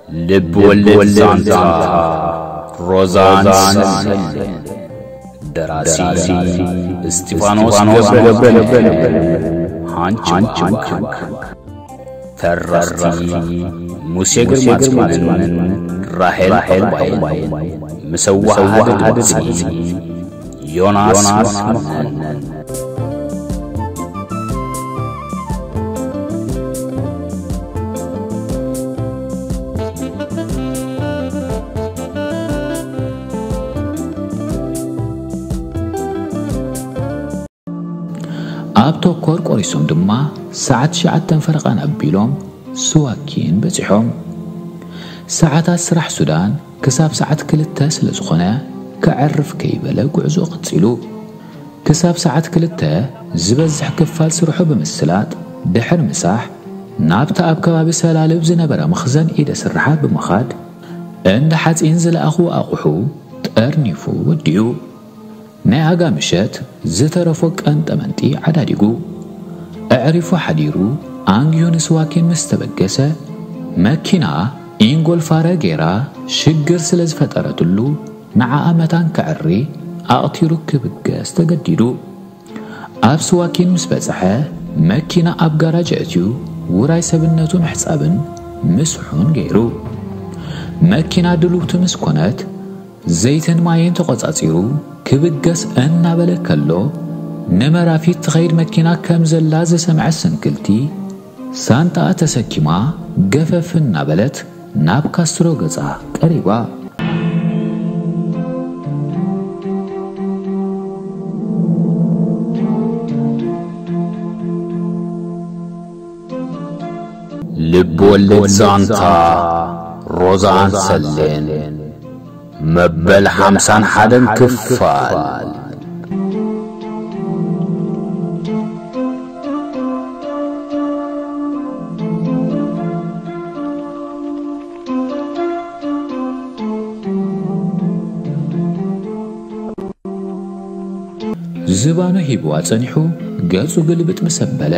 ልብ ወለድ ዛንታ ሮዛን ሰሌን። ደራሲ እስጢፋኖስ ገብረ፣ ሃንች። ተረኽቲ ሙሴ ግርማጽዮንን ራሄል ዕቑባይን። ምስ ኣወሃሃዲ ድምጺ ዮናስ መኮነን። ኣብ ተኮር ቆሪሶም ድማ ሰዓት ትሽዓተን ፈረቓን ኣቢሎም ስዋኪን በጺሖም። ሰዓታት ስራሕ ሱዳን ክሳብ ሰዓት ክልተ ስለ ዝኾነ፣ ከዕርፍ ከይበለ ጉዕዞ ቀጺሉ። ክሳብ ሰዓት ክልተ ዝበዝሕ ክፋል ስርሑ ብምስላጥ፣ ድሕሪ ምሳሕ ናብቲ ኣብ ከባቢ ሰላልብ ዝነበረ መኽዘን ኢደ ስርሓት ብምኻድ፣ እንዳ ሓጺን ዝለኣኽዎ ኣቑሑ ጠርኒፉ ወዲኡ። ናይ ኣጋ ምሸት ዝተረፎ ቀንጠመንጢ ዓዳዲጉ፣ ኣዕሪፉ ሓዲሩ፣ ኣንጊሁ ንስዋኪን ምስ ተበገሰ፣ መኪና ኢንጎልፋረ ጌራ ሽግር ስለ ዝፈጠረትሉ፣ ንዓኣ መታን ከዕሪ ኣቕቲሩ ክብገስ ተገዲዱ። ኣብ ስዋኪን ምስ በጽሐ፣ መኪና ኣብ ጋራጅ ኣእትዩ፣ ውራይ ሰብነቱ ምሕጻብን ምስሑን ገይሩ። መኪና ድልውቲ ምስ ኮነት፣ ዘይትን ማይን ተቖጻጺሩ ክብገስ እናበለ ከሎ፣ ንመራፊት ትኸይድ መኪና ከም ዘላ ዝሰምዐ ስንክልቲ፣ ሳንጣኣ ተሰኪማ ገፈፍ እናበለት ናብ ካስትሮ ገጻ ቀሪባ። ልብ ወለድ ዛንታ ሮዛን ሰሌን። መበል ሓምሳን ሓደን ክፋል። ዝባኑ ሂብዋ ጸኒሑ፣ ገጹ ግልብጥ ምስ ኣበለ፣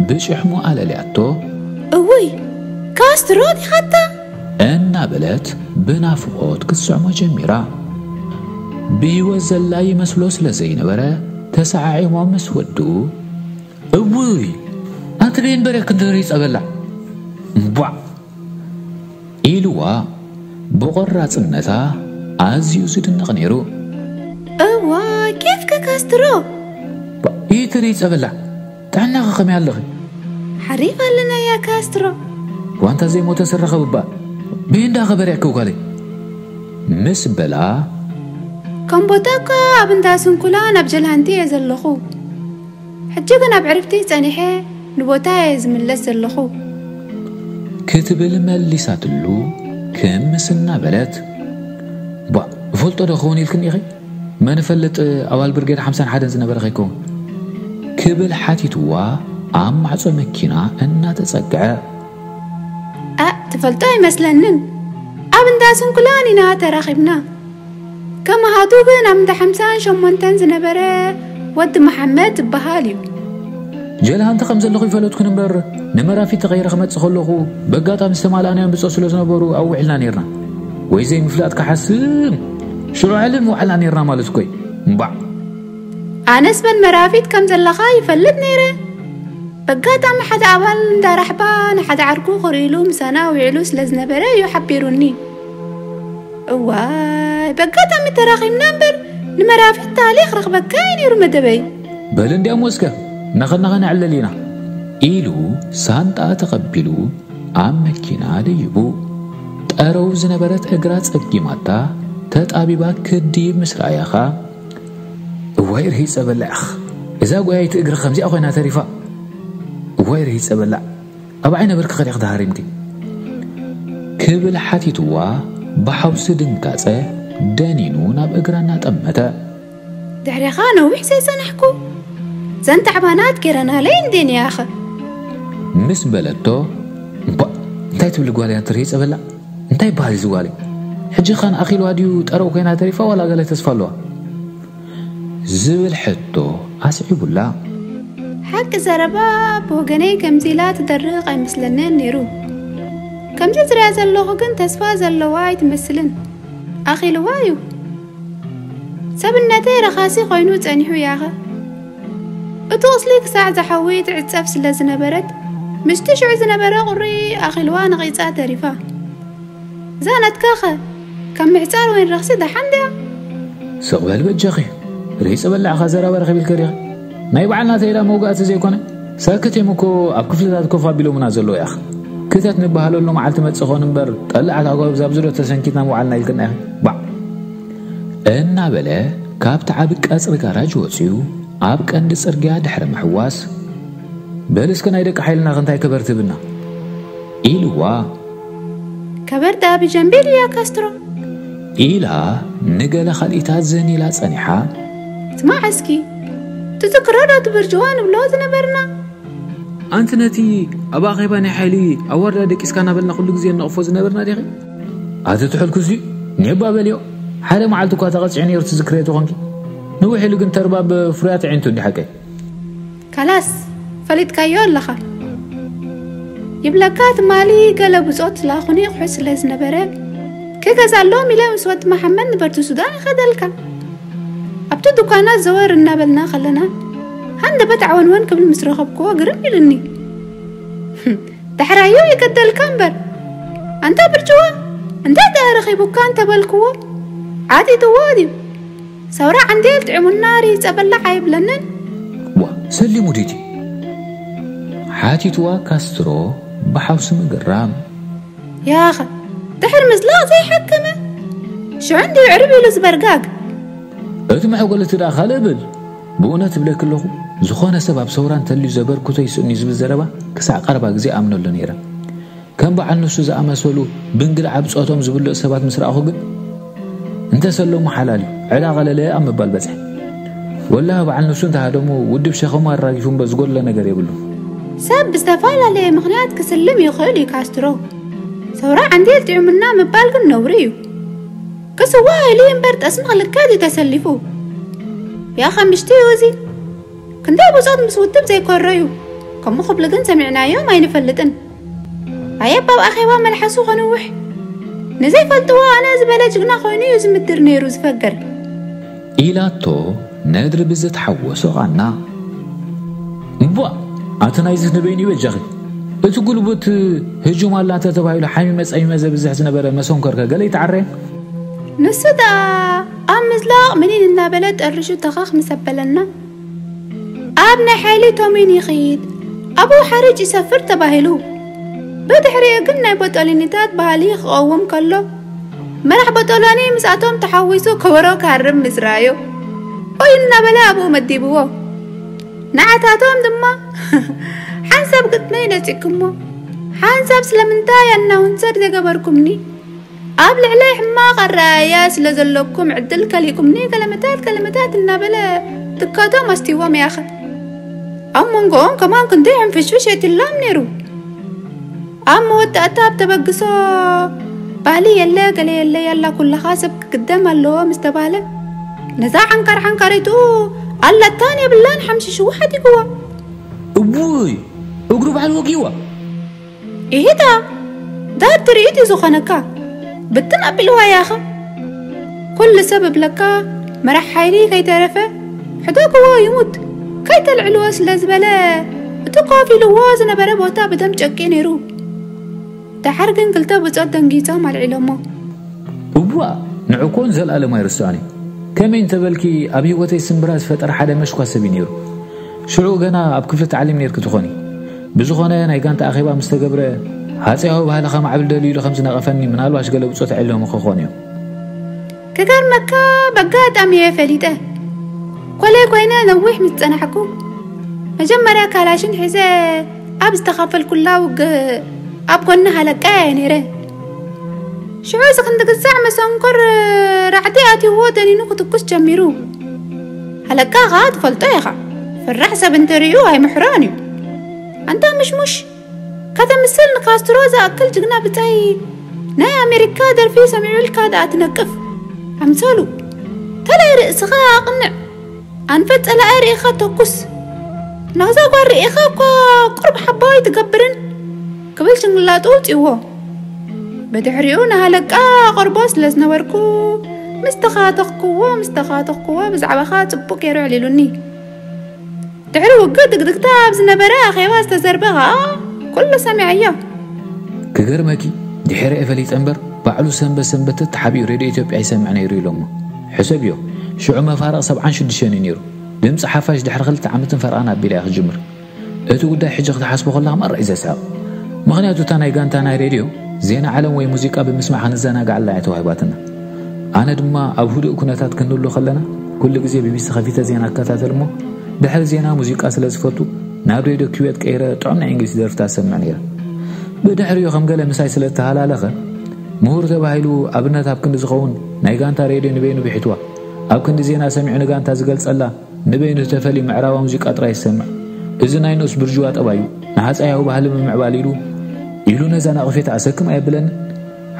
ብጭሕሙ ኣለልያቶ። እውይ፣ ካስትሮ ዲኻታ? እናበለት ብናፍቖት ክትስዕሞ ጀሚራ። ብህይወት ዘላ ይመስሎ ስለ ዘይነበረ፣ ተሰዓዒሞም ምስ ወድኡ፣ እውይ፣ ኣንተ በየን በሬ ክንድሪ ጸበላ? እምቧዕ! ኢልዋ ብቖራጽነታ ኣዝዩ ዝድነቕ ነይሩ። እዋ፣ ኬፍከ ካስትሮ? ባ-፣ ኢትሪ ጸበላ፣ ጥዕናኸ ከመይ ኣለኺ? ሓሪፍ ኣለና ያ ካስትሮ። ዋንታ ዘይሞተ ስረኸ ብባ፣ ብእንዳ ኸበርያከ ጓለይ? ምስ በላ፣ ከም ቦታ እኳ ኣብ እንዳ ስንኩላ ናብ ጀልሃንቲ እየ ዘለኹ። ሕጂ ግን ኣብ ዕርፍቲ ጸኒሐ ንቦታ እየ ዝምለስ ዘለኹ። ክትብል መሊሳትሉ ክምስ እናበለት፣ ቧ፣ እፈልጦ ዶ ክኸውን ኢልክኒ ኢኺ? መን እፈልጥ፣ ኣባል ብርጌድ ሓምሳን ሓደን ዝነበረ ከይከውን? ክብል ሓቲትዋ ኣብ ማዕጾ መኪና እናተጸግዐ። ኣ፣ ትፈልጦ ኣይመስለንን። ኣብ እንዳ ስንኩላን ኢና ተራኺብና። ከማሃቱ ግን ኣብ እንዳ ሓምሳን ሸሞንተን ዝነበረ ወዲ መሓመድ ዝበሃል እዩ። ጀልሃንቲ ከም ዘለኹ ይፈለጥኩን እምበር፣ ንመራፊት ተቐይረ ክመጽእ ከለኹ፣ በጋጣሚ ዝተማልኣናዮም ብጾት ስለ ዝነበሩ ኣብኡ ውዒልና ነይርና። ወይ ዘይምፍላጥ ክሓስም፣ ሽዑ ዕልል ምውዓልና ነይርና ማለት እኮ እዩ። እምባዕ። ኣነስ በን መራፊት ከም ዘለኻ ይፈልጥ ነይረ። በጋጣሚ ሓደ ኣባል እንዳ ራሕባ ንሓደ ዓርኩ ክርእሉ ምሳና ውዒሉ ስለ ዝነበረ እዩ ሓቢሩኒ። እዋይ፣ በጋጣሚ ተራኺብና እምበር፣ ንመራፊት ታሊ ክረኽበካ እዩ ነይሩ መደበይ። በል እንዲያሞ እስከ፣ ናኸናኸ ንዕለል ኢና። ኢሉ ሳንጣ ተቐቢሉ ኣብ መኪና ደይቡ። ጠረው ዝነበረት እግራ ጸጊማታ ተጣቢባ ክድይብ ምስ ረኣያ ኸኣ፣ እዋይ ርሂጸ በላዕኽ፣ እዛ ጓያይቲ እግሪ ከምዚኣ ኮይና ተሪፋ። እዋይ ርሂጸ በላዕ፣ ኣብ ዓይነ ብርኪ ከዲኺ ተሃሪምኪ። ክብል ሓቲትዋ ብሓውሲ ድንጋጸ ደኒኑ ናብ እግራ እናጠመተ። ድሕሪኻ ነዊሕ ዘይጸናሕኩ። ዘን ታዕባናት ጌረናለይ እንዴን እያኸ? ምስ በለቶ፣ እባ፣ እንታይ ትብሊ ጓል እያ ትርሂ ጸበላ? እንታይ በሃል እዚ ጓል? ሕጂ ኻን ኣኺልዋ ድዩ ጠረው ኮይና ተሪፋ ዋላ ገለ ተስፋ ኣለዋ? ዝብል ሕቶ ኣስዒቡላ። ሓቂ ዘረባ ብወገነይ ከምዚ ኢላ ትደርቕ ኣይመስለንን ነይሩ። ከምዚ ዝሪኣ ዘለኹ ግን ተስፋ ዘለዋ ኣይትመስልን። ኣኺልዋ እዩ። ሰብነተይ ረኻሲ ኮይኑ ጸኒሑ ያኸ። እቲ ቁስሊ ክሳዕ ዝሓዊ ትዕጸፍ ስለ ዝነበረት፣ ምስቲ ሽዑ ዝነበረ ቁሪ ኣኺልዋ ነቒጻ ተሪፋ። እዛ ናትካኸ ካብ ምሕጻር ወይን ረኽሲ ደሓን ድያ? ስቕ በል በጃኺ። ርእሲ በላዕኻ ዘረባ ረኺብልከ ዲኺ? ናይ በዓል ናተይ ኢላ መውጋእቲ ዘይኮነ፣ ሳክት እዮም እኮ ኣብ ክፍልታት ኮፍ ኣቢሎምና ዘለዉ ያኸ። ክተት ንበሃለሉ መዓልቲ መጽእ ኾን እምበር፣ ጠላዕት ኣጓብዛ ኣብዚ ዶ ተሰንኪትና ምውዓልና ኢልክና ኢኺ? ባዕ። እናበለ ካብቲ ዓቢ ቀጽሪ ጋራጅ ወጺኡ ኣብ ቀንዲ ጽርግያ ድሕሪ ምሕዋስ፣ በል እስከ ናይ ደቂ ሓይልና ክንታይ ከበር ትብና? ኢልዋ። ከበር ደኣ ብጀምቤል እያ ካስትሮ። ኢላ ንገለ ካልኢታት ዘን ኢላ ጸኒሓ። ስማዕ እስኪ፣ ትዝክሮ ዶ እቲ ብርጅዋ ንብሎ ዝነበርና? ኣንቲ ነቲ ኣብ ኣኼባ ናይ ሓይሊ ኣዋርዳ ደቂስካ እናበልና ኩሉ ግዜ እንቕፎ ዝነበርና ዲኺ? ኣቲ ትሕልኩ እዚኡ ኔባ በልዮ። ሓደ መዓልቲ እኳ ተቐጺዑ ነይሩ ትዝክርዮ ተኾንኪ። ንውሕ ኢሉ ግን ተርባብ ፍሩያት ኣዒንቱ እንዲ ሓቀይ። ካላስ፣ ፈሊጥካዮ ኣለኻ። ይብለካ ትማሊ ገለ ብጾት ላኹኒ ይቑሑ ስለ ዝነበረ፣ ክገዝኣሎም ኢለ ምስ ወዲ መሓመድ ንበርቱ ሱዳን ይኸደልካ። ኣብቲ ዱካናት ዘወር እናበልና ከለና፣ ሃንደበት ዓወንወን ክብል ምስ ረኸብክዎ ግርም ኢሉኒ። ዳሕራዮ ይገደልካ እምበር። ኣንታ ብርጭዋ፣ እንታይ ደኣ ረኺቡካ እንተበልክዎ፣ ዓጢጥዎ ድዩ? ሰውራ ዓንዴል ጥዕሙና ርሂጸ በላዕ ኣይብለንን። ዋ፣ ሰሊሙ ዲቲ? ሓቲትዋ ካስትሮ ብሓውሲ ምግራም። ያኸ፣ ድሕር ምዝላቕ ዘይሓከመ፣ ሽዑ እንድዩ ዕርብ ኢሉ ዝበርጋግ። እቲ መሕጎልቲ ደኣ ካልእ ብል። ብእውነት እብለኪ ኣለኹ፣ ዝኾነ ሰብ ኣብ ሰውራ እንተልዩ ዘበርክቶ ይስእን እዩ ዝብል ዘረባ ክሳዕ ቀረባ ግዜ ኣምነሉ ነይረ። ከም በዓል ንሱ ዝኣመሰሉ ብንግልዓ ብጾቶም ዝብልዑ ሰባት ምስ ረኣኹ ግን፣ እንተሰለሙ ሓላል እዩ፣ ዕዳ ቀለለ ኣብ ምባል በጽሐ። ወላሂ በዓል ንሱ እንተሃደሙ ውድብ ሸኸሙ ኣራጊፉ እምበር ዝጎድሎ ነገር የብሉ። ሰብ ብዝተፈላለየ ምኽንያት ክስልም ይኽእል እዩ ካስትሮ። ሰውራ ዓንዴል ጥዑምና ምባል ግን ነውሪ እዩ። ክስዋ ኢሉ እምበር ጠስሚ ክልከት እዩ ተሰሊፉ። ያ ኸምሽቲ እዩ እዚ። ክንደይ ብጾት ምስ ውድብ ዘይኮረዩ። ከምኡ ክብሉ ግን ሰሚዕናዮም ኣይንፈልጥን። ኣየብ ኣብ ኣኼባ መልሓሱ ኸንውሕ። ንዘይፈልጥዎ ኣነ ዝበለ ጅግና ኮይኑ እዩ ዝምድር ነይሩ ዝፈገር። ኢላቶ ነድሪ ብዝተሓወሶ ቓና። እምቧ፣ ኣቲ ናይዚ ንበይኑ ይበጃኺ። እቲ ጉልቡት ህጁም ኣላ እንተ ተባሂሉ ሓሚመ ጸሚመ ዘብዝሕ ዝነበረ መሰንኮርከ ገለ ይተዓረየ? ንሱ ደኣ ኣብ ምዝላቕ ምኒን እናበለ ጠርሹ ተኸኽ ምስ ኣበለና፣ ኣብ ናይ ሓይሊ ቶሚን ይኽይድ፣ ኣብኡ ሓርጭ ይሰፍር ተባሂሉ። ብድሕሪኡ ግን ናይ ቦጦሊኒታት ባህሊ ክቐውም ከሎ፣ መራሕ ቦጦሎኒ ምስኣቶም ተሓዊሱ ከበሮ ክሃርም ምስ ረኣዮ፣ ኦይ እናበለ ኣብኡ መዲብዎ። ንዓታቶም ድማ፣ ሓንሳብ ግጥመይ ነጺግኩሞ፣ ሓንሳብ ስለምንታይ ኣናውንሰር ዘገበርኩምኒ? ኣብ ልዕለይ ሕማቕ ኣረኣእያ ስለ ዘለኩም ዕድል ከሊእኩምኒ፣ ገለመታት ገለመታት እናበለ ትካቶም ኣስትይዎም ያኸ። ኣብ መንጎኦም ከማን ክንደይ ሕንፍሽፍሽ የትላም ነይሩ። ኣብ መወዳእታ ኣብ ተበግሶ ባህሊ የለ ገለ የለ ያላ ኩልኻ ሰብ ክግደም ኣለዎ ምስ ተባህለ፣ ነዛ ዓንካር ዓንካሪቱ ኣለታን የብላን ሓምሽሽዋ ሓዲግዋ። እውይ፣ እግሩ ባዕሉ ወጊዋ። ኢሂታ፣ ዳር ትርኢት እዩ ዝኾነካ። ብትን ኣቢልዋ ያኸ። ኩሉ ሰብ እብለካ፣ መራሕ ሓይሊ ከይተረፈ፣ ሕደግዎ ይሙት፣ ከይተልዕልዎ ስለ ዝበለ፣ እቲ ኮፍ ኢልዎ ዝነበረ ቦታ ብደም ጨቂ ነይሩ። ደሓር ግን ክልተ ብጾት ደንጊጾም ኣልዒሎሞ። እዋእ፣ ንዕኮን ዘልኣለም ኣይርስዖን እዩ። ከመይ እንተበልኪ፣ ኣብ ህይወተይ ስምብራ ዝፈጠረ ሓደ መሽኳ ሰብ እዩ ነይሩ። ሽዑ ገና ኣብ ክፍሊ ታዕሊም ነይርኪ ትኾኒ። ብዝኾነ፣ ናይ ጋንታ ኣኼባ ምስ ተገብረ፣ ሃጸያዊ ባህልኻ ማዕብል ደልዩ ኢሉ ከም ዝነቐፈኒ፣ ምናልባሽ ገለ ብጾት ኣዕሊሎሞ ክኾኑ እዮም። ክገርመካ፣ በጋጣሚ እየ ፈሊጠ። ኮለይ ኮይነ ነዊሕ ምስ ጸናሕኩ፣ መጀመርያ ካላሽን ሒዘ ኣብ ዝተኻፈልኩላ ውግእ ኣብ ጎኒ ሃለቃ እየ ነይረ። ሽዑ እዚ ክንዲ ግዛዕ መሰንኮር ራዕዲ ኣትይዎ ደኒኑ ክትኩስ ጀሚሩ። ሃለቃ ኸኣ ትፈልጦ ኢኻ፣ ፈራሕ ሰብ እንተርእዩ ኣይምሕሮን እዩ። ኣንታ ምሽሙሽ፣ ከተምስል ንካስትሮ ዝኣክል ጅግና ብጻይ ናይ ኣሜሪካ ደርፊ ሰሚዑልካ ደኣ ትነቅፍ። ኣምሰሉ፣ ተላይ ርእስኻ ኣቕንዕ። ኣንፈት ጸላኢ ርኢኻ ተኩስ። ናዛ ጓል ርኢኻ እኳ ቁሩብ ሓባዊ ትገብርን ክብል ሽንግላጡ ውጽእዎ። ብድሕሪኡ ንሃለቃ ኣቕርቦ ስለ ዝነበርኩ፣ ምስ ተኻተኽኩዎ፣ ምስ ተኻተኽኩዎ ብዛዕባኻ ጽቡቕ ገይሩ ኣዕሊሉኒ። ድሕሪ ውግእ ድግድግታ ኣብ ዝነበረ ኣኼባ ዝተዘርበ ኸኣ ኩሉ ሰሚዐዮ። ክገርመኪ፣ ድሕረ እየ ፈሊጠ እምበር፣ ባዕሉ ሰንበት ሰንበት ተተሓቢኡ ሬድዮ ኢትዮጵያ ይሰምዕ ነይሩ ኢሎሞ። ሕሰብዮ፣ ሽዑ መፋርቕ ሰብዓን ሽዱሽተን እዩ ነይሩ። ድምፂ ሓፋሽ ድሕሪ ክልተ ዓመትን ፈረቓን ኣቢላ እያ ክጅምር። እቲ ጉዳይ ሕጂ ክትሓስቦ ከለኻ መራ እዩ ዘስሕቕ። ምኽንያቱ እታ ናይ ጋንታ ናይ ሬድዮ ዜና ዓለም ወይ ሙዚቃ ብምስማዕ ክንዘናጋዓላ እያ ተዋሂባትና። ኣነ ድማ ኣብ ህዱእ ኩነታት ክንህሉ ከለና ኩሉ ግዜ ቢቢሲ ከፊተ ዜና እከታተል እሞ ድሕሪ ዜና ሙዚቃ ስለ ዝፈቱ ናብ ሬድዮ ክዌት ቀይረ ጥዑም ናይ እንግሊዝ ደርፍታት ሰምዕ ነይረ። ብድሕሪኡ ከም ገለ ምሳይ ስለ እተሃላለኸ ምሁር ተባሂሉ ኣብነት ኣብ ክንዲ ዝኸውን ናይ ጋንታ ሬድዮ ንበይኑ ብሒትዋ ኣብ ክንዲ ዜና ሰሚዑ ንጋንታ ዝገልጸላ ንበይኑ ተፈልዩ ምዕራባዊ ሙዚቃ ጥራይ ይሰምዕ። እዚ ናይ ንኡስ ብርጅዋ ጠባዩ ንሃጸያዊ ባህሊ ምምዕባል ኢሉ ኢሉ ነዛ ነቐፌታ ኣሰክም ኣየብለንን።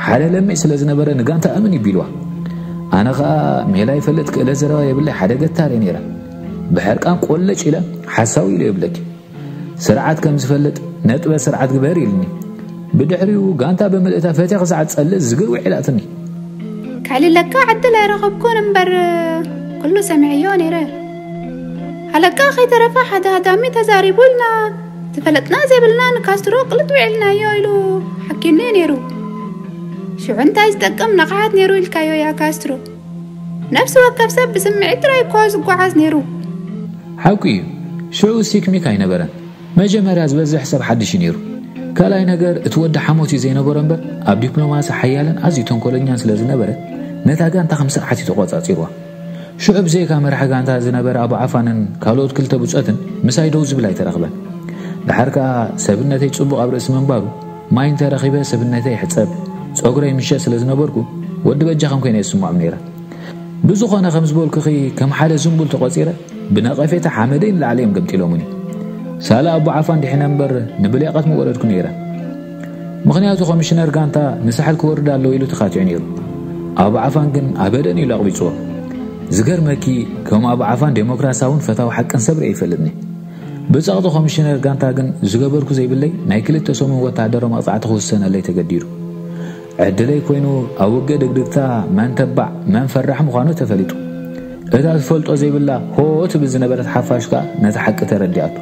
ሓደ ለምዕ ስለ ዝነበረ ንጋንታ ኣምን ይቢልዋ። ኣነ ኸኣ ሜላ ይፈልጥ ክእለት ዘረባ የብለይ ሓደ ገታር እየ ነይረ። ብሕርቃን ቆለጭ ኢለ ሓሳዊ ኢለ የብለኪ። ስርዓት ከም ዝፈልጥ ነጥበ ስርዓት ግበር ኢልኒ። ብድሕሪኡ ጋንታ ብምልእታ ፈትያ ክሳዕ ዝጸልእ ዝግር ውዒላትኒ። ከዕልለካ ዕድል ኣይረኸብኩን እምበር ኩሉ ሰሚዐዮ ነይረ። ሃለቃ ከይተረፈ ሓደ ሃዳሚ ተዛሪቡ ኢልና ዝፈለጥና ዘይብልና ንካስትሮ ቅልጥ ውዒልናዮ ኢሉ ሓኪኒ ነይሩ። ሽዑ እንታይ ዝጠቅም ንቕሓት ነይሩ ኢልካዮ እያ ካስትሮ። ነፍሲ ወከፍ ሰብ ብስምዒት ጥራይ እኮ ዝጓዓዝ ነይሩ። ሓቁ እዩ። ሽዑ ሲክሚክ ኣይነበረን። መጀመርያ ዝበዝሕ ሰብ ሓድሽ እዩ ነይሩ። ካልኣይ ነገር እቲ ወዲ ሓሞት እዩ ዘይነበሮ እምበር ኣብ ዲፕሎማሲ ሓያልን ኣዝዩ ተንኮለኛን ስለ ዝነበረ ነታ ጋንታ ከም ስርዓት እዩ ተቆጻጺርዋ። ሽዑ ብዘይካ መራሒ ጋንታ ዝነበረ ኣቡ ዓፋንን ካልኦት ክልተ ብጾትን ምሳይ ደው ዝብል ኣይተረኽበን። ደሓር ከኣ ሰብነተይ ጽቡቕ ኣብ ርእሲ ምንባሩ ማይ እንተረኺበ ሰብነተይ ይሕጸብ፣ ጸጉረይ ምሸ ስለ ዝነበርኩ ወዲ በጃ ከም ኮይነ ይስምዖም ነይረ። ብዝኾነ ከም ዝበልኩኺ ከም ሓደ ዝንቡል ተቖጺረ ብነቐፌታ ሓመደይ ንላዕሊ እዮም ገምጢሎምኒ። ሳላ ኣቡ ዓፋን ድሒነ እምበር ንብሌቐት ምወረድኩ ነይረ። ምኽንያቱ ኮሚሽነር ጋንታ ንሳሕል ክወርድ ኣለዎ ኢሉ ተኻቲዑ ነይሩ። ኣቡ ዓፋን ግን ኣበደን ኢሉ ኣቕቢጽዎ። ዝገርመኪ ከም ኣቡ ዓፋን ዴሞክራሲያውን ፈታዊ ሓቅን ሰብ ርእየ ይፈልጥኒ። ብጸቕጢ ኮሚሽነር ጋንታ ግን ዝገበርኩ ዘይብለይ ናይ ክልተ ሰሙን ወተሃደራዊ መቕጻዕቲ ክውሰነለይ ተገዲዱ። ዕድለይ ኮይኑ ኣብ ውግእ ድግድግታ መን ተባዕ መን ፈራሕ ምዃኑ ተፈሊጡ። እታ ትፈልጦ ዘይብላ ሆ ትብል ዝነበረት ሓፋሽ ከኣ ነቲ ሓቂ ተረዲኣቶ።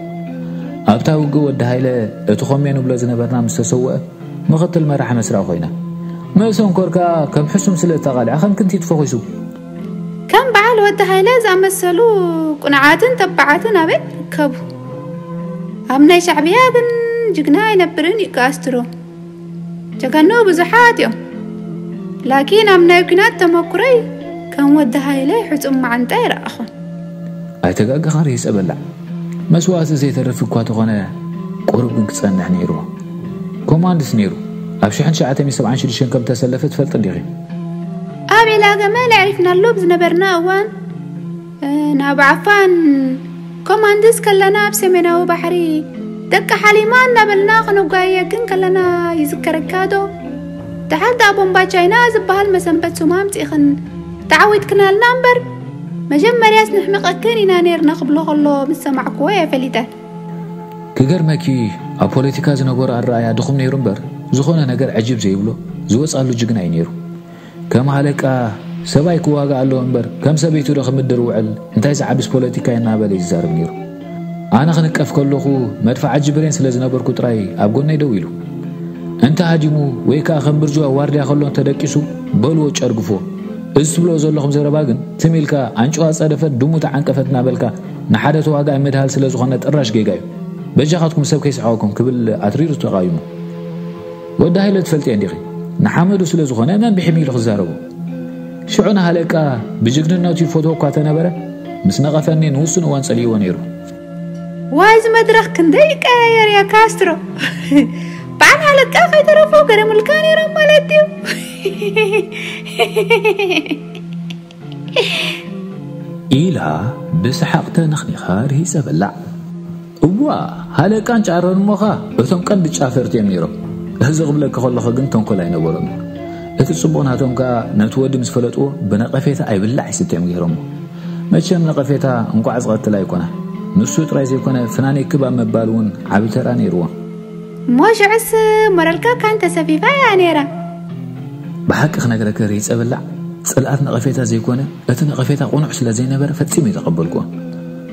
ኣብታ ውግእ ወዲ ሃይለ እቲ ኮሜ ንብሎ ዝነበርና ምስ ተሰወአ ምኽትል መራሒ መስርያ ኮይና። መሰንኮር ከኣ ከም ሕሱም ስለ እተቓልዐ ከም ክንቲት ፈኺሱ። ከም በዓል ወዲ ሃይለ ዝኣመሰሉ ቁኑዓትን ተባዓትን ኣበይ ይርከቡ? ኣብ ናይ ሻዕብያ ግን ጅግና ኣይነብርን እዩ ካስትሮ። ጀጋኑ ብዙሓት እዮም። ላኪን ኣብ ናይ ኲናት ተመኩረይ ከም ወዲ ሃይለ ሕጹም መዓንጣ ኣይረኣኹን። ኣይተጋገኻን ርሂጸ በላዕ። መስዋእቲ ዘይተርፍ እኳ ተኾነ ቁሩብ ግን ክጸንሕ ነይርዎ። ኮማንድስ ነይሩ። ኣብ ሽሕን ትሽዓተ ሚእትን ሰብዓን ሽዱሽተን ከም ተሰለፈ ትፈልጥ እንዲኺ? ኣብ ዒላገመ ለዕሪፍናሉ ብዝነበርና እዋን፣ እ፣ ናብ ዓፋን ኮማንድስ ከለና ኣብ ሰሜናዊ ባሕሪ ደቂ ሓሊማ እናበልና ከነጓየግን ከለና ይዝከረካ ዶ? ደሓር ደኣ ቦምባ ቻይና ዝበሃል መሰንበት ሱማ ኣምጺእኽን ተዓዊትክናልና እምበር፣ መጀመርያስ ነሕምቐክን ኢና ነይርና ክብሎ ከሎ ምስ ሰማዕክዎ እየ ፈሊጠ። ክገርመኪ፣ ኣብ ፖለቲካ ዝነበሮ ኣረኣእያ ድኹም ነይሩ እምበር፣ ዝኾነ ነገር ዕጅብ ዘይብሎ ዝወጻሉ ጅግና እዩ ነይሩ። ከም ሃለቃ ሰብኣይ ክዋጋእ ኣለዎ እምበር፣ ከም ሰበይቱ ዶ ክምድር ውዕል፣ እንታይ ዝዓብስ ፖለቲካ እናበለ እዩ ዝዛረብ ነይሩ። ኣነ ክንቀፍ ከለኹ መድፍዓጂ ብሬን ስለ ዝነበርኩ ጥራይ ኣብ ጎነይ ደው ኢሉ። እንተ ሃዲሙ ወይ ከኣ ከም ብርጅዋ ዋርድያ ከሎ እንተደቂሱ፣ በልዎ ጨርግፎ። እዚ ትብልዎ ዘለኹም ዘረባ ግን ትም ኢልካ ኣንጭዋ ጸደፈት ድሙ ተዓንቀፈት እናበልካ ንሓደ ተዋጋኢ ምድሃል ስለ ዝኾነ ጥራሽ ጌጋ እዩ። በጃኻትኩም ሰብ ከይስሕቐኩም ክብል ኣትሪሩ ተቓዊሙ። ወዲ ሃይለ ትፈልጥዮ እንዲኺ፣ ንሓመዱ ስለ ዝኾነ መን ብሕም ኢሉ ክዛረቦ። ሽዑ ንሃለቃ ብጅግንነቱ ይፈትዎ እኳ ተነበረ፣ ምስ ነቐፈኒ ንውሱን እዋን ጸሊእዎ ነይሩ። ዋይ፣ እዚ መድረኽ ክንደይ ይቀያየር እያ ካስትሮ። በዓል ሃለቃ ከይተረፉ ገረሙልካ ነይሮም ማለት እዩ። ኢላ ብሰሓቕ ተነኽኒኻ ርሂጸ በላዕ። እዋ፣ ሃለቃን ጫረን እሞኻ እቶም ቀንዲ ጫፈርቲ እዮም ነይሮም። እዚ ክብለኪ ከለኹ ግን ተንኮል ኣይነበሮም። እቲ ጽቡቕ ናቶም ከኣ ነቲ ወዲ ምስ ፈለጥዎ ብነቐፌታ ኣይብላዕ ይስተ እዮም ገይሮሞ። መቸም ነቐፌታ እንቋዕ ዝቐትል ኣይኮነ። ንሱ ጥራይ ዘይኮነ ፍናነይ ክብ ኣብ ምባል እውን ዓቢ ተራ ነይርዎ። እሞ ሽዑስ ሞራልካ ካን ተሰፊፋ እያ ነይራ። ብሓቂ ክነግረኪ ርሂፀ በላዕ፣ ፅልኣት ነቐፌታ ዘይኮነ፣ እቲ ነቐፌታ ቁኑዕ ስለ ዘይነበረ ፈፂመ ኣይተቐበልኩዎን።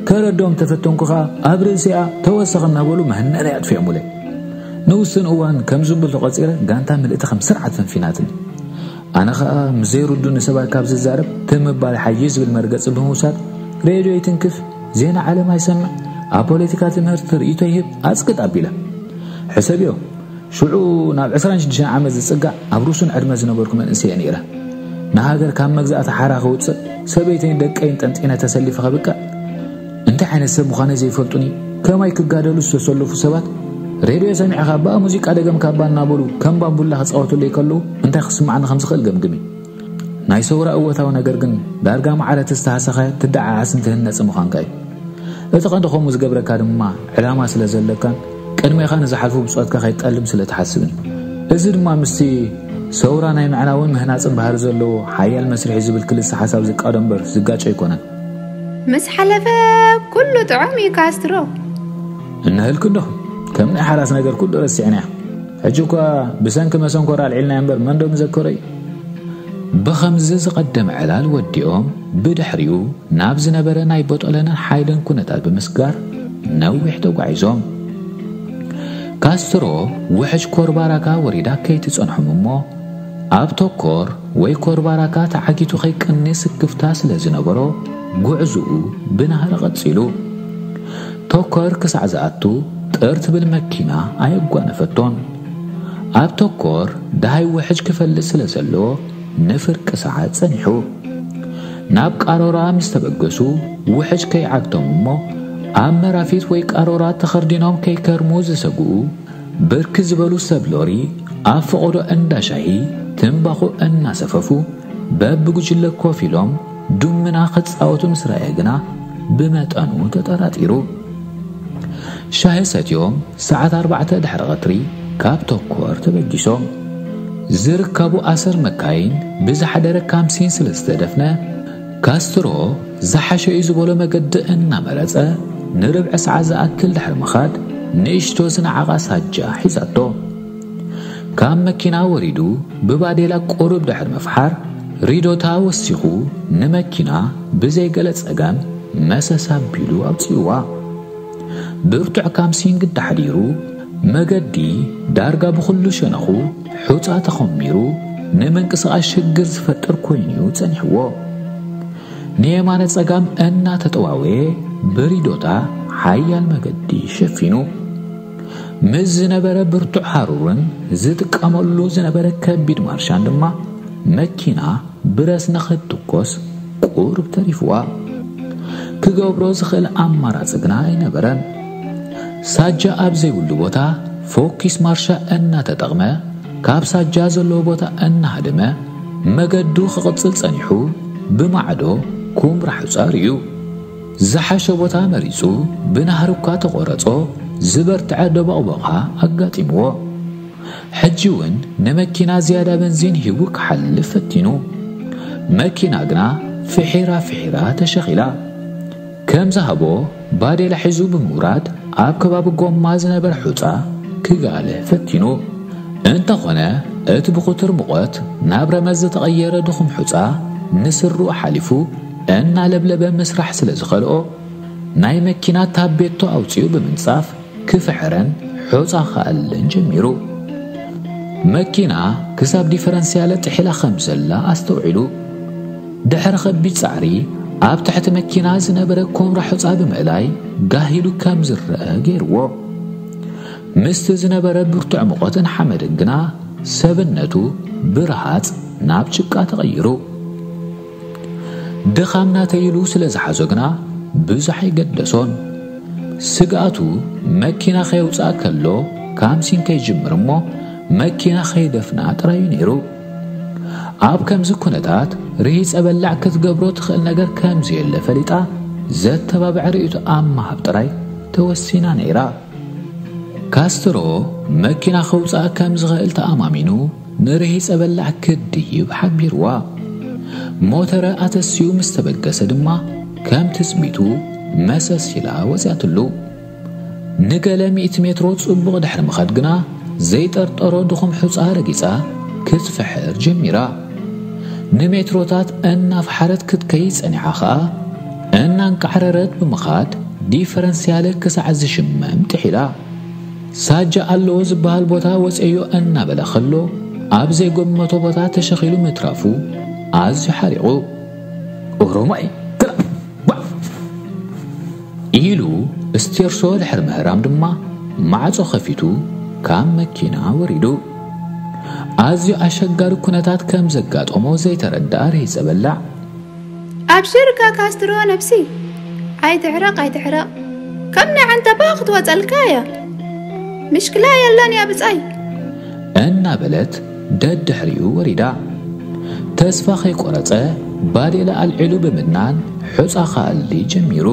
ከረድኦም ተፈተንኩ ኸዓ ኣብ ርእሲኣ ተወሰኸ እናበሉ መህነነ ኣጥፊኦሙለይ። ንውስን እዋን ከም ዝንብል ተቖፂረ ጋንታ ምልእቲ ከም ስርዓት ፈንፊናትኒ። ኣነ ኸዓ ምስ ዘይርዱኒ ሰባት ካብ ዝዛረብ ትም ምባል ሓይሽ ዝብል መርገፂ ብምውሳድ ሬድዮ ይትንክፍ፣ ዜና ዓለም ኣይሰምዕ፣ ኣብ ፖለቲካ ትምህርቲ ርእይቶ ይህብ ኣፅቅጥ ኣቢለ። ሕሰብዮ፣ ሽዑ ናብ ዕስራን ሽዱሽተን ዓመት ዝጽጋዕ ኣብ ሩሱን ዕድመ ዝነበርኩ መንእሰየ ነይረ። ንሃገር ካብ መግዛእቲ ሓራ ከውጽእ ሰበይተይን ደቀይን ጠንጢነ ተሰሊፈ ከብቅዕ፣ እንታይ ዓይነት ሰብ ምዃነ ዘይፈልጡኒ ከማይ ክጋደሉ ዝተሰለፉ ሰባት ሬድዮ ሰሚዕኻ ብኣ ሙዚቃ ደገም ካባ እናበሉ ከም ባምቡላ ክጻወቱለይ ከለዉ እንታይ ክስምዓኒ ከም ዝኽእል ገምግሚ። ናይ ሰውራ እወታዊ ነገር ግን ዳርጋ ማዕረ ተስተሃሰኸ ትደዓዓስን ትህነጽ ምዃንካ እዩ። እቲ ቀንዲ ከምኡ ዝገብረካ ድማ ዕላማ ስለ ዘለካን ቅድሜኻ ንዝሓልፉ ብጾትካ ከይትጠልም ስለ ትሓስብን እዩ። እዚ ድማ ምስቲ ሰውራ ናይ ምዕናውን ምህናጽን ባህሪ ዘለዎ ሓያል መስርሒ ዝብል ክልሰ ሓሳብ ዝቃዶ እምበር ዝጋጮ ኣይኮነን። ምስ ሓለፈ ኩሉ ጥዑም እዩ ካስትሮ። እነህልክ እንዶ ከም ናይ ሓራስ ነገር ኩሉ ረሲዕና። ሕጂ እኳ ብሰንኪ መሰንኮር ኣልዒልና እምበር መን ዶ ምዘከሮ እዩ? ብኸምዚ ዝቐደመ ዕላል ወዲኦም ብድሕሪኡ ናብ ዝነበረ ናይ ቦጦለንን ሓይልን ኩነታት ብምስጋር ነዊሕ ተጓዒዞም። ካስትሮ ውሕጅ ኮርባራካ ወሪዳ ከይትጸንሖም እሞ ኣብ ቶኮር ወይ ኮርባራካ ተዓጊቱ ከይቅኒ ስክፍታ ስለ ዝነበሮ ጉዕዝኡ ብናህሪ ቀጺሉ። ቶኮር ክሳዕ ዝኣቱ ጥር ትብል መኪና ኣየጓነፈቶን። ኣብ ቶኮር ደሃይ ውሕጅ ክፈልጥ ስለ ዘለዎ ንፍርቂ ሰዓት ጸኒሑ። ናብ ቃሮራ ምስ ተበገሱ ውሕጅ ከይዓግቶም እሞ ኣብ መራፊት ወይ ቃሮራ ተኸርዲኖም ከይከርሙ ዝሰግኡ ብርክ ዝበሉ ሰብ ሎሪ ኣብ ፈቐዶ እንዳ ሻሂ ትምባኹ እናሰፈፉ በብጉጅለ ኮፍ ኢሎም ዱምና ክጻወቱ ምስ ረኣየ ግና ብመጠኑ ተጠራጢሩ። ሻሂ ሰትዮም ሰዓት ኣርባዕተ ድሕሪ ቀትሪ ካብ ቶኮር ተበጊሶም። ዝርከቡ ኣሰር መካይን ብዝሓደረ ካምሲን ስለ ዝተደፍነ ካስትሮ ዝሓሸ እዩ ዝበሎ መገዲ እናመረጸ ንርብዒ ሰዓት ዝኣክል ድሕሪ ምኻድ ንእሽቶ ዝነዓቓ ሳጃ ሒዛቶ። ካብ መኪና ወሪዱ ብባዴላ ቁሩብ ድሕሪ ምፍሓር ሪዶታ ወሲኹ ንመኪና ብዘይገለ ጸገም መሰስ ኣቢሉ ኣውጺእዋ። ብርቱዕ ካምሲን ግዳ ሓዲሩ መገዲ ዳርጋ ብኹሉ ሸነኹ ሑጻ ተኸሚሩ ንምንቅስቓስ ሽግር ዝፈጥር ኮይኑ እዩ ጸኒሕዎ። ንየማነ ጸጋም እናተጠዋወየ ብሪዶታ ሓያል መገዲ ሸፊኑ። ምስ ዝነበረ ብርቱዕ ሃሩርን ዝጥቀመሉ ዝነበረ ከቢድ ማርሻን ድማ መኪና ብረስኒ ክትትኮስ ቁሩብ ተሪፍዋ። ክገብሮ ዝኽእል ኣማራጺ ግና ኣይነበረን። ሳጃ ኣብ ዘይብሉ ቦታ ፎኪስ ማርሻ እናተጠቕመ ካብ ሳጃ ዘለዎ ቦታ እናሃደመ መገዱ ክቕጽል ጸኒሑ ብማዕዶ ኩምራ ሑጻ ርእዩ። ዝሓሸ ቦታ መሪጹ ብናህሪ እኳ ተቖረጾ ዝበርትዐ ደቦቕቦቓ ኣጋጢምዎ። ሕጂ እውን ንመኪና ዝያዳ በንዚን ሂቡ ክሓልፍ ፈቲኑ። መኪና ግና ፍሒራ ፍሒራ ተሸኺላ። ከም ዝሃቦ ባዴላ ሒዙ ብምውራድ ኣብ ከባቢ ጎማ ዝነበረ ሑጻ ክጋልህ ፈቲኑ። እንተኾነ እቲ ብኹቱር ሙቐት ናብ ረመዝ ዝተቐየረ ድኹም ሑጻ ንስርኡ ሓሊፉ እናለብለበ ምስራሕ ስለ ዝኸልኦ ናይ መኪና ታቤቶ ኣውጺኡ ብምንጻፍ ክፍሕረን ሑጻ ክኣልን ጀሚሩ። መኪና ክሳብ ዲፈረንስያለ ጥሒላ ከም ዘላ ኣስተውዒሉ። ድሕሪ ከቢድ ጻዕሪ ኣብ ትሕቲ መኪና ዝነበረ ኮምራ ሑጻ ብምእላይ ጋሂሉ ከም ዝረአ ገይርዎ። ምስቲ ዝነበረ ብርቱዕ ሙቐትን ሓመድን ግና ሰብነቱ ብረሃጽ ናብ ጭቃ ተቐይሩ። ድኻም ናተይ ኢሉ ስለ ዝሓዞ ግና ብዙሕ ኣይገደሶን። ስግኣቱ መኪና ከየውፅኣ ከሎ ካምሲን ከይጅምር እሞ መኪና ከይደፍና ጥራዩ ነይሩ። ኣብ ከምዚ ኩነታት ርሂፀ በላዕ ክትገብሮ ትኽእል ነገር ከም ዘየለ ፈሊጣ ዘተባብዐ ርእይቶ ኣብ ምሃብ ጥራይ ተወሲና ነይራ። ካስትሮ መኪና ከውፅኣ ከም ዝኽእል ተኣማሚኑ ንርሂፀ በላዕ ክድይብ ሓቢርዋ። ሞተረ ኣተስዩ ምስ ተበገሰ ድማ ከም ትፅቢቱ መሰስ ኢላ ወፅያትሉ። ንገለ ሚእቲ ሜትሮ ፅቡቕ ድሕሪ ምኻድ ግና ዘይጠርጠሮ ድኹም ሑፃ ረጊፃ ክትፍሕር ጀሚራ። ንሜትሮታት እናፍሓረት ክትከይድ ጸኒሓ ኸኣ እናንቃዕረረት ብምኻድ ዲፈረንስያለ ክሳዕ ዝሽመም ጥሒላ። ሳጃ ኣለዎ ዝበሃል ቦታ ወፀዮ እናበለ ከሎ ኣብ ዘይገመቶ ቦታ ተሸኺሉ ምትራፉ ኣዝዩ ሓሪቑ። ኦሮማይ ትራ ኢሉ ስቴርሶ ድሕሪ ምህራም ድማ ማዕጾ ከፊቱ ካብ መኪና ወሪዱ። ኣዝዩ ኣሸጋሪ ኩነታት ከም ዘጋጠሞ ዘይተረድኣ ርሂጸ በላዕ። ኣብሽርካ ካስትሮ ነብሲ፣ ኣይትሕረቕ ኣይትሕረቕ፣ ከም ናይ ዓንተባ ክትወጸልካ እያ። ምሽክላ የለን እያ ብጻይ። እናበለት ደድሕሪኡ ወሪዳ። ተስፋ ከይቆረጸ ባዴላ ኣልዒሉ ብምድናን ሑጻ ክኣሊ ጀሚሩ።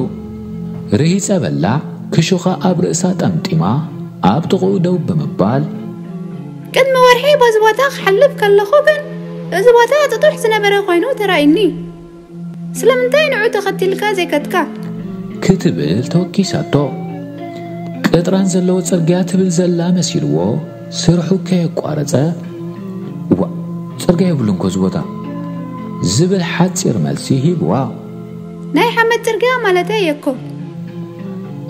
ርሂጸ በላዕ ክሹኻ ኣብ ርእሳ ጠምጢማ ኣብ ጥቕኡ ደው ብምባል፣ ቅድሚ ወርሒ በዚ ቦታ ክሓልፍ ከለኹ ግን እዚ ቦታ ጥጡሕ ዝነበረ ኮይኑ ተራእዩኒ። ስለምንታይ ንዑ ተኸቲልካ ዘይከድካ? ክትብል ተወኪሳቶ። ቅጥራን ዘለዎ ጽርግያ ትብል ዘላ መሲልዎ ስርሑ ከየቋረጸ፣ እዋ፣ ጽርግያ የብሉን ኮ እዚ ቦታ፣ ዝብል ሓጺር መልሲ ሂብዋ። ናይ ሓመድ ጽርግያ ማለተይ እየ እኮ።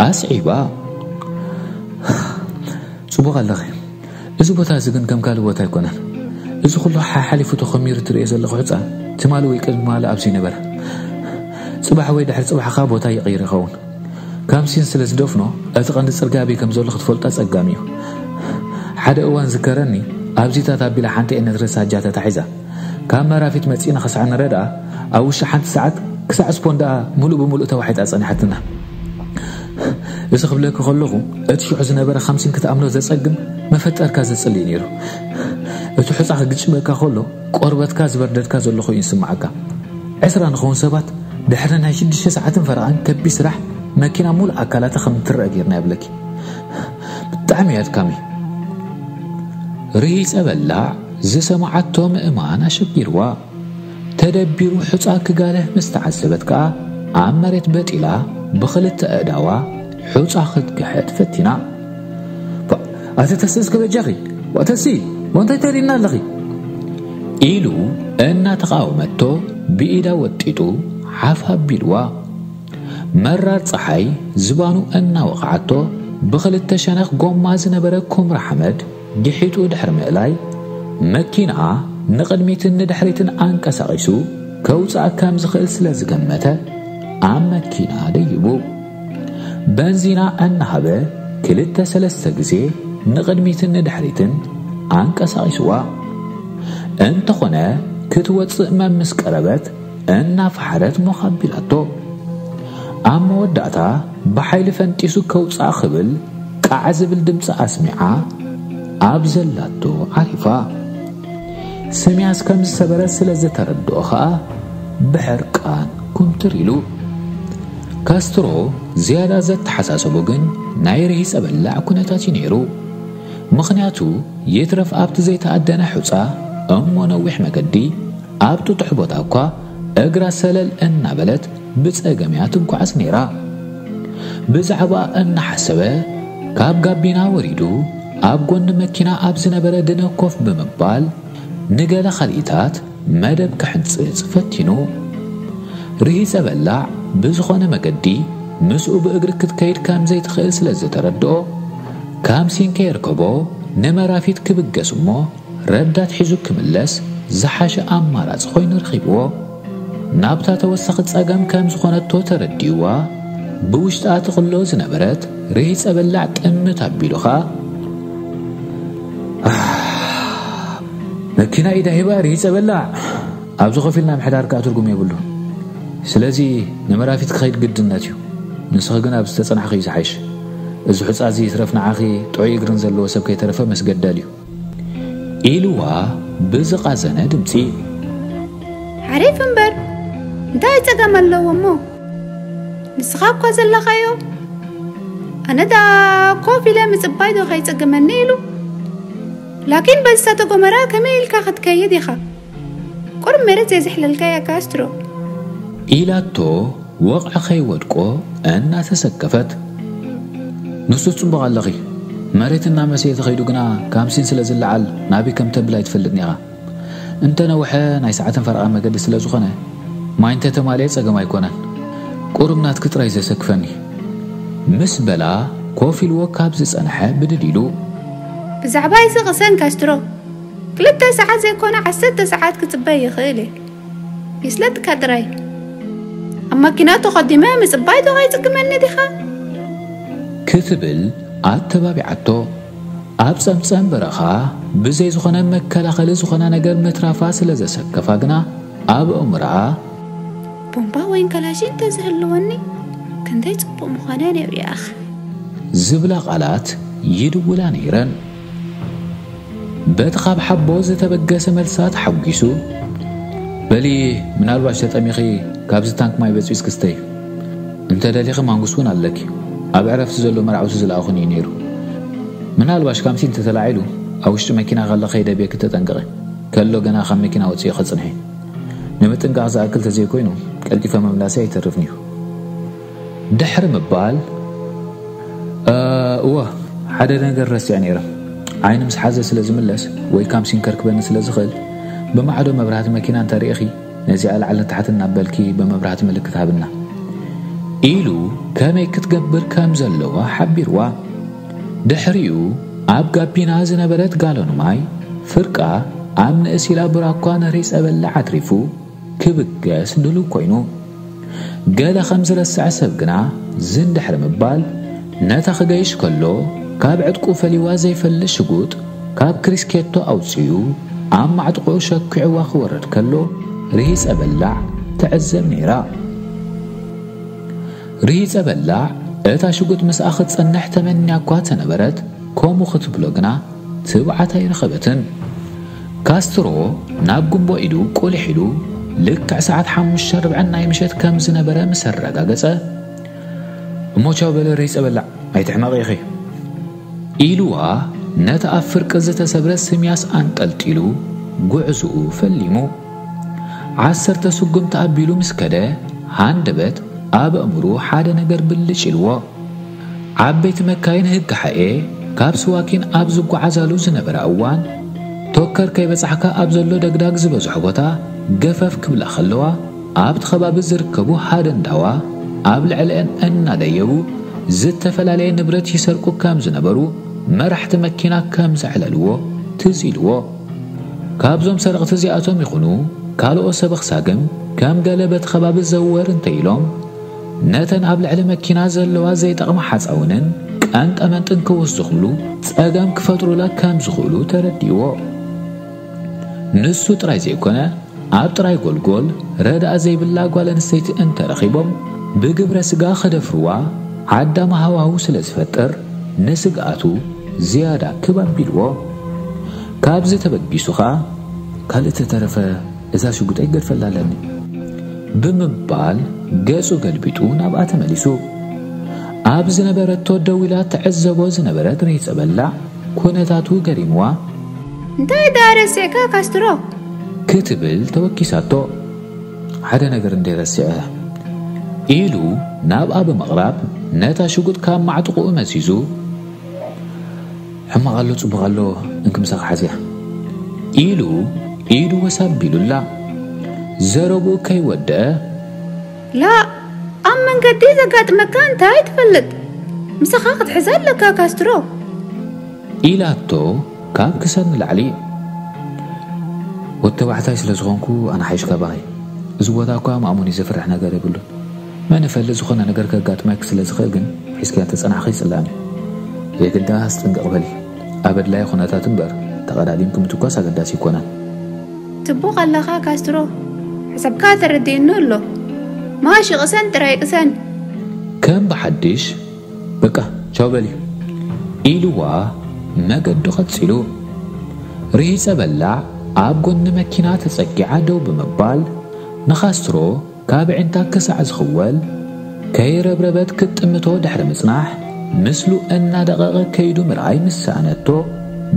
ኣስዒባ። ጽቡቕ ኣለኺ። እዚ ቦታ እዚ ግን ከም ካልእ ቦታ ኣይኮነን። እዚ ኩሉ ሓሓሊፉ ተኾሚሩ ትርእዮ ዘለኹ ሑጻ ትማሊ ወይ ቅድሚ ማሊ ኣብዚ ነበረ። ጽባሕ ወይ ድሕሪ ጽባሕ ኸኣ ቦታ ይቕይር ይኸውን። ካምሲን ስለ ዝደፍኖ እቲ ቀንዲ ጽርግያ ኣበይ ከም ዘሎ ክትፈልጦ ኣጸጋሚ እዩ። ሓደ እዋን ዝከረኒ ኣብዚታት ኣቢላ ሓንቲ ኤነት ርእሳ ኣጃ ተታሒዛ። ካብ መራፊት መጺእና ክሳዕ ንረድኣ ኣብ ውሽጢ ሓንቲ ሰዓት ክሳዕ ስፖን ደኣ ምሉእ ብምሉእ ተዋሒጣ ጸኒሓትና። እዚ ክብለኪ ከለኹ እቲ ሽዑ ዝነበረ ካምሲን ክትኣምኖ ዘጸግም መፈጠርካ ዘጽልእ እዩ ነይሩ። እቲ ሑጻ ክግጭበካ ከሎ ቆርበትካ ዝበርደድካ ዘሎ ኮይኑ ይስምዓካ። ዕስራ ንኸውን ሰባት ድሕሪ ናይ ሽዱሽተ ሰዓትን ፈረቓን ከቢድ ስራሕ መኪና ሙሉእ ኣካላታ ከም እትረአ ጌርና ይብለኪ። ብጣዕሚ እዩ ኣድካሚ። ርሂጸ በላዕ ዝሰምዓቶ ምእማን ኣሸጊርዋ። ተደቢሩ ሑጻ ክጋልህ ምስ ተዓዘበት ከኣ ኣብ መሬት በጢላ ብኽልተ ኣእዳዋ ሑጻ ክትግሕጥ ፈቲና። ባ-፣ ኣቲ ተሲ እስከ በጃኺ፣ ዋ ተሲ፣ ወንታይ ተሪና ኣለኺ? ኢሉ እናተቓወመቶ ብኢዳ ወጢጡ ሓፍ ኣቢልዋ። መራር ጸሓይ ዝባኑ እናወቕዓቶ ብኽልተ ሸነኽ ጎማ ዝነበረ ኩምራ ሓመድ ግሒጡ ድሕሪ ምእላይ፣ መኪናኣ ንቕድሚትን ንድሕሪትን ኣንቀሳቒሱ ከውጽኣ ከም ዝኽእል ስለ ዝገመተ፣ ኣብ መኪና ደይቡ። በንዚና እናሃበ ክልተ ሰለስተ ግዜ ንቕድሚትን ንድሕሪትን ኣንቀሳቒስዋ። እንተኾነ፣ ክትወጽእ መምስ ቀረበት፣ እናፈሓረት ሞኽ ኣቢላቶ። ኣብ መወዳእታ ብሓይሊ ፈንጢሱ ከውጽኣ ክብል ቃዕ ዝብል ድምጺ ኣስሚዓ ኣብ ዘላቶ ዓሪፋ። ስምያስ ከም ዝሰበረ ስለ ዝተረድኦ ኸኣ ብሕርቃን ኩምትር ኢሉ። ካስትሮ ዝያዳ ዘተሓሳሰቦ ግን ናይ ርሂጸ በላዕ ኩነታት እዩ ነይሩ። ምኽንያቱ ይትረፍ ኣብቲ ዘይተኣደነ ሑጻ እሞ ነዊሕ መገዲ ኣብ ጥጡሕ ቦታ እኳ እግራ ሰለል እናበለት ብጸገም እያ ትጓዓዝ ነይራ። ብዛዕባ እናሓሰበ ካብ ጋቢና ወሪዱ ኣብ ጎኒ መኪና ኣብ ዝነበረ ድነ ኮፍ ብምባል ንገለ ካልኢታት መደብ ክሕንጽጽ ፈቲኑ። ርሂጸ በላዕ ብዝኾነ መገዲ ምስኡ ብእግሪ ክትከይድ ከም ዘይትኽእል ስለ ዝተረድኦ፣ ካምሲን ከየርከቦ ንመራፊት ክብገስ እሞ ረዳት ሒዙ ክምለስ ዝሓሸ ኣማራጺ ኮይኑ ረኺብዎ። ናብታ ተወሳኺ ጸገም ከም ዝኾነቶ ተረዲእዋ፣ ብውሽጣ ትቕሎ ዝነበረት ርሂጸ በላዕ ጥምት ኣቢሉ ኸኣ፣ መኪና ኢዳ ሂባ ርሂጸ በላዕ፣ ኣብዚ ኮፍ ኢልና ምሕዳር ከኣ ትርጉም የብሉን። ስለዚ ንመራፊት ክኸይድ ግድነት እዩ። ንስኺ ግን ኣብዚ ተጸናሕኺ እዩ ዝሓይሽ። እዚ ሑጻ እዚ ይትረፍ ንዓኺ ጥዑይ እግርን ዘለዎ ሰብ ከይተረፈ መስገደል እዩ። ኢልዋ ብዝቓዘነ ድምጺ። ሓሪፍ እምበር እንታይ ጸገም ኣለዎ እሞ? ንስኻ እኳ ዘለኻዮ፣ ኣነ ደኣ ኮፍ ኢለ ምጽባይ ዶ ከይጸገመኒ ኢሉ? ላኪን በዚ እሳተ ጎመራ ከመይ ኢልካ ክትከይድ ኢኻ? ቁሩብ መሬት ዘይዝሕለልካያ ካስትሮ። ኢላቶ ወቕዒ ከይወድቆ እናተሰከፈት። ንሱ ጽቡቕ ኣለኺ። መሬት እናመሰየ ተኸይዱ ግና ካምሲን ስለ ዝለዓል ናበይ ከም ተብል ኣይትፈልጥን ኢኻ። እንተነውሐ ናይ ሰዓትን ፈረቓን መገዲ ስለ ዝኾነ፣ ማይ እንተተማልኤ ጸገም ኣይኮነን። ቁሩብ ናትኪ ጥራይ ዘሰክፈኒ። ምስ በላ ኮፍ ኢልዎ ካብ ዝጸንሐ ብድድ ኢሉ። ብዛዕባ እዚ ቅሰን ካስትሮ፣ ክልተ ሰዓት ዘይኮነ ዓሰርተ ሰዓት ክጽበ ይኽእል እየ። ይስለጥካ ጥራይ። ኣብ ማኪና ተኸዲመ ምጽባይ ዶ ኣይጽግመኒ ዲኻ? ክትብል ኣተባቢዓቶ። ኣብ ጸምጸም በረኻ ብዘይ ዝኾነ መከላኸሊ ዝኾነ ነገር ምትራፋ ስለ ዘሰከፋ ግና ኣብ ኣእምሮኣ ቦምባ ወይ ከላሽን እንተዝህልወኒ ክንደይ ጽቡቕ ምኾነ ነይሩ ይኣኽ። ዝብላ ቃላት ይድውላ ነይረን። በቲ ካብ ሓቦ ዝተበገሰ መልሳ ተሓጒሱ፣ በሊ ምናልባሽ ተጠሚኺ ካብዚ ታንክ ማይ በጽቢጽኪ ስተይ። እንተ ደሊኺ ማንጉስ እውን ኣለኪ። ኣብ ዕረፍቲ ዘሎ መርዓውቲ ዝለኣኹን እዩ ነይሩ። ምናልባሽ ካምሲ እንተተላዒሉ ኣብ ውሽጢ መኪና ከለኺ ደብየኪ ተጠንቀቒ። ከሎ ገና ካብ መኪና ወጺኡ ከጽንሒ። ንምጥንቃቕ ዝኣክል ተዘይኮይኑ ቀልጢፈ ምምላሰይ ኣይተርፍን እዩ። ድሕሪ ምባል፣ እ፣ እወ፣ ሓደ ነገር ረሲዐ ነይረ። ዓይኒ ምስ ሓዘ ስለ ዝምለስ ወይ ካምሲን ከርክበኒ ስለ ዝኽእል ብማዕዶ መብራህቲ መኪና እንተርኢኺ ነዚኣ ላዕልን ታሕትን እናበልኪ ብመብራህቲ ምልክት ሃብና። ኢሉ ከመይ ክትገብር ከም ዘለዋ ሓቢርዋ። ድሕሪኡ ኣብ ጋቢና ዝነበረት ጋሎን ማይ ፍርቃ ኣብ ንእሲላ ብራኳ ንሪጸ በላዕ ኣትሪፉ ክብገስ ድሉው ኮይኑ። ገለ ከም ዝረስዐ ሰብ ግና ዝን ድሕሪ ምባል ነታ ክገይሽ ከሎ ካብ ዕጥቁ ፈሊዋ ዘይፈልጥ ሽጉጥ ካብ ክሪስኬቶ ኣውጺኡ ኣብ ማዕጥቑ ሸኪዕዋ ክወርድ ከሎ ርሂጸ በላዕ ትዕዘብ ነይራ። ርሂጸ በላዕ እታ ሽጉጥ ምስኣ ክትጸንሕ ተመንያ እኳ ተነበረት፣ ከምኡ ክትብሎ ግና ትብዓት ኣይረኸበትን። ካስትሮ ናብ ጉንቦ ኢዱ ቁሊሕ ኢሉ ልክዕ ሰዓት ሓሙሽተ ርብዕን ናይ ምሸት ከም ዝነበረ ምስ ኣረጋገጸ፣ እሞ ቻው በለ ርሂጸ በላዕ፣ ኣይትሕመቒ ኢኺ። ኢልዋ ነቲ ኣብ ፍርቂ ዝተሰብረ ስምያስ ኣንጠልጢሉ ጉዕዝኡ ፈሊሙ። ዓሰርተ ስጉምቲ ኣቢሉ ምስ ከደ ሃንደበት ኣብ ኣእምሩ ሓደ ነገር ብልጭ ኢልዎ። ዓበይቲ መካይን ህግሓኤ ካብ ስዋኪን ኣብ ዝጓዓዛሉ ዝነበራ እዋን ቶከር ከይበጻሕካ ኣብ ዘሎ ደግዳግ ዝበዝሖ ቦታ ገፈፍ ክብላ ከለዋ ኣብቲ ከባቢ ዝርከቡ ሃደንዳዋ ኣብ ልዕሊአን እናደየቡ ዝተፈላለየ ንብረት ይሰርቁ ከም ዝነበሩ መራሕቲ መኪና ከም ዘዕለልዎ ትዝ ኢልዎ። ካብዞም ሰረቕቲ እዚኣቶም ይኹኑ ካልኦት ሰብ ኣኽሳግም ከም ገለ በቲ ከባቢ ዘወር እንተኢሎም ነተን ኣብ ልዕሊ መኪና ዘለዋ ዘይጠቕማ ሓፃውንን ቀንጠመንጥን ክውስ ዝኽብሉ ፀገም ክፈጥሩላ ከም ዝኽእሉ ተረዲእዎ። ንሱ ጥራይ ዘይኮነ ኣብ ጥራይ ጎልጎል ረዳእ ዘይብላ ጓል ኣንስተይቲ እንተረኺቦም ብግብረ ስጋ ክደፍርዋ ዓዳሚ ሃዋህው ስለ ዝፈጥር ንስግኣቱ ዝያዳ ክብ ኣቢልዎ። ካብዚ ተበጊሱ ኸኣ ካልእ ተተረፈ እዛ ሽጉጠይ ገድፈላ ኣለኒ ብምባል ገጹ ገልቢጡ ናብኣ ተመሊሱ። ኣብ ዝነበረቶ ደው ኢላ ትዕዘቦ ዝነበረት ሬጸ በላዕ ኩነታቱ ገሪምዋ። እንታይ ደኣ ረሲዕካ ካስትሮ? ክትብል ተወኪሳቶ። ሓደ ነገር እንደ ረሲዐ ኢሉ ናብኣ ብምቕራብ ነታ ሽጉጥ ካብ ማዕጥቑኡ መዚዙ ሕማቕ ኣሎ ጽቡቕ ኣሎ እንክምሳኻ ሓዝያ ኢሉ ኢዱ ወሳብ ቢሉላ ዘረብኡ ከይወደአ ላ ኣብ መንገዲ ዘጋጥመካ እንታይ ትፈልጥ? ምሳኻ ክትሕዛ ኣለካ ካስትሮ። ኢላቶ ካብ ክሰን ንላዕሊ። ወዲ ተባዕታይ ስለ ዝኾንኩ ኣነ ሓይሽ ካባኺ። እዚ ቦታ እኳ ማእሙን እዩ፣ ዘፍርሕ ነገር የብሉን። መን ይፈልጥ ዝኾነ ነገር ከጋጥመኪ ስለ ዝኽእል ግን ሒዝክያ ተጸናሕኺ ይጽላእኒ። የግዳስ ጥንቅቕ በሊ። ኣብ ኣድላዪ ኩነታት እምበር ተቐዳዲምኪ ምትኳስ ኣገዳሲ ኣይኮነን። ጽቡቕ ኣለኻ ካስትሮ። ሕሰብካ ተረዲኡኒ ኣሎ። ማሽ ቅሰን ጥራይ ቅሰን። ከም ብሓድሽ በቃ ቻው በሊ ኢልዋ መገዱ ቀጺሉ። ርሂጸ በላዕ ኣብ ጎኒ መኪና ተጸጊዓ ደው ብምባል ንኻስትሮ ካብ ኣዒንታ ክሳዕ ዝኽወል ከይረብረበት ክትጥምቶ ድሕሪ ምጽናሕ ምስሉ እናደቐቐ ከይዱ ምርኣይ ምስ ሰኣነቶ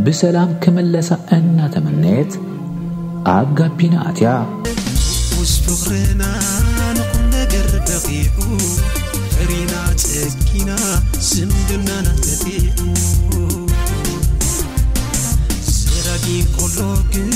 ብሰላም ክምለሳ እናተመነየት ኣብ ጋቢና ኣትያ። ውስ ፍቕርና ንኹን ነገር በቒዑ ፈሪና ጸጊና ዝምድናና ተፊዑ ዘራጊ ከሎ ግን